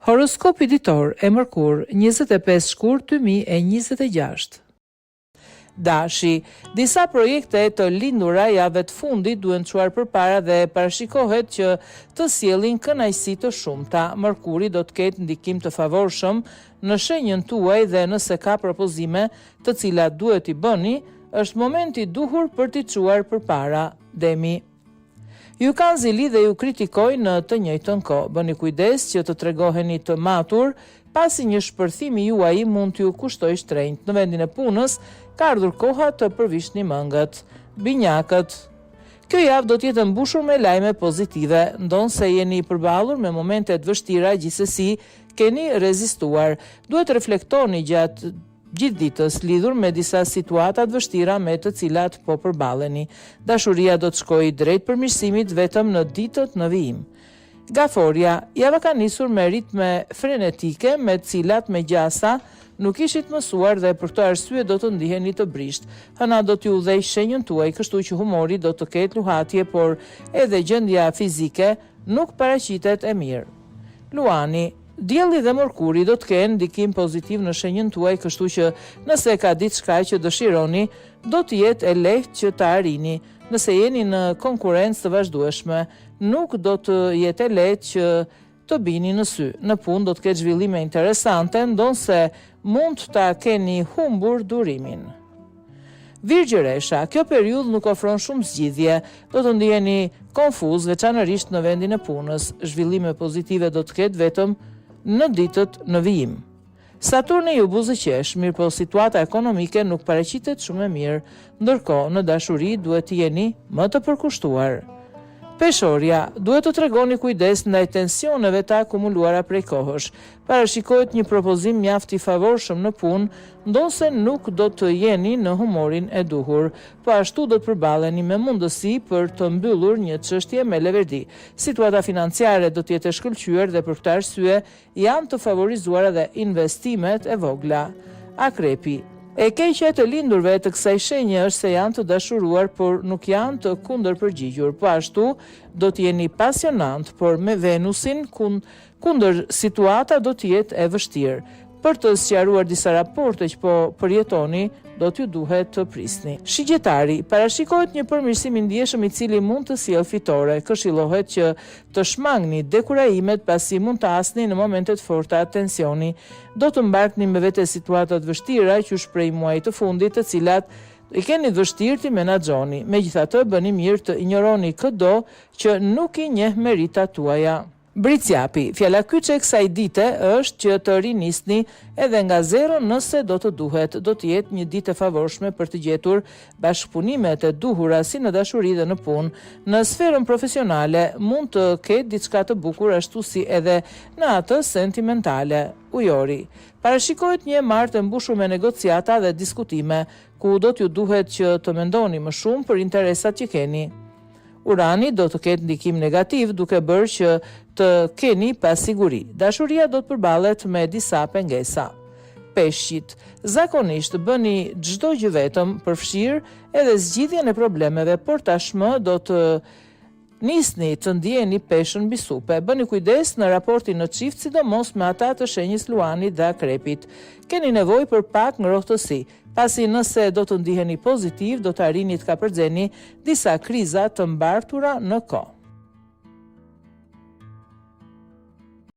Horoskopi ditor, e mërkurë, 25 shkurt 2026. Dashi, disa projekte të lindura javëve të fundit duhen çuar përpara dhe parashikohet që të sjellin kënaqësi të shumta. Mërkuri do të ketë ndikim të favorshëm në shenjën tuaj dhe nëse ka propozime të cilat duhet t'i bëni, është momenti i duhur për t'i çuar përpara. Demi. Ju kanë zili dhe ju kritikojnë në të njëjtën kohë. Bëni kujdes që të tregoheni të matur, pasi një shpërthim i juaji mund t'ju kushtojë shtrenjtë. Në vendin e punës, ka ardhur koha të përvishni mëngët. Binjakët. Kjo javë do të jetë e mbushur me lajme pozitive. Ndonëse jeni përballur me momente të vështira, gjithsesi keni rezistuar. Duhet të reflektoni gjatë gjithë ditës lidhur me disa situata të vështira me të cilat po përballeni. Dashuria do të shkojë drejt përmirësimit vetëm në ditët në vijim. Gaforja, java ka nisur me ritme frenetike me të cilat me gjasa nuk ishit mësuar dhe për këtë arsye do të ndiheni të brishtë. Hëna do t'ju udhëheqë shenjën tuaj, kështu që humori do të ketë luhatje, por edhe gjendja fizike nuk paraqitet e mirë. Luani, Dielli dhe Mërkuri do të kenë ndikim pozitiv në shenjën tuaj, kështu që nëse ka diçka që dëshironi, do të jetë e lehtë që ta arrini. Nëse jeni në konkurrencë të vazhdueshme, nuk do të jetë e lehtë që të bini në sy. Në punë do të ketë zhvillime interesante, ndonëse mund ta keni humbur durimin. Virgjëresha, kjo periudhë nuk ofron shumë zgjidhje. Do të ndiheni konfuz, veçanërisht në vendin e punës. Zhvillime pozitive do të ketë vetëm në ditët në vijim. Saturni ju buzëqesh, mirëpo situata ekonomike nuk paraqitet shumë e mirë. Ndërkohë, në dashuri duhet të jeni më të përkushtuar. Peshorja, duhet të tregoni kujdes ndaj tensioneve të akumuluara prej kohësh. Parashikohet një propozim mjaft i favorshëm në punë, ndonëse nuk do të jeni në humorin e duhur. Po ashtu do të përballeni me mundësi për të mbyllur një çështje me leverdi. Situata financiare do të jetë e shkëlqyer dhe për këtë arsye janë të favorizuara dhe investimet e vogla. Akrepi. E keqja e të lindurve të kësaj shenje është se janë të dashuruar por nuk janë të kundërpërgjigjur. Po ashtu do të jeni pasionantë, por me Venusin Kundër, situata do të jetë e vështirë. Për të sqaruar disa raporte që po përjetoni, do t'ju duhet të prisni. Shigjetari, parashikohet një përmirësim i ndjeshëm i cili mund të sjellë fitore. Këshillohet që të shmangni dekurajimet pasi mund të hasni në momente të forta tensioni. Do të mbartni me vete situata të vështira qysh prej muajit të fundit, të cilat i keni të vështirë t'i menaxhoni. Megjithatë, bëni mirë të injoroni këdo që nuk i njeh meritat tuaja. Bricjapi, fjala kyçe e kësaj dite është që të rinisni edhe nga zero nëse do të duhet. Do të jetë një ditë e favorshme për të gjetur bashkëpunimet e duhura si në dashuri dhe në punë. Në sferën profesionale mund të ketë diçka të bukur ashtu si edhe në atë sentimentale. Ujori, parashikohet një e martë e mbushur me negociata dhe diskutime, ku do t'ju duhet që të mendoni më shumë për interesat që keni. Urani do të ketë ndikim negativ, duke bërë që të keni pasiguri. Dashuria do të përballet me disa pengesa. Peshqit, zakonisht bëni çdo gjë vetëm, përfshirë edhe zgjidhjen e problemeve, por tashmë do të nisni të ndieni peshën mbi supe. Bëni kujdes në raportin në çift, sidomos me ata të shenjës Luanit dhe Akrepit. Keni nevojë për pak ngrohtësi. Pasi nëse do të ndiheni pozitiv, do të arrini të kapërceni disa kriza të mbartura në kohë.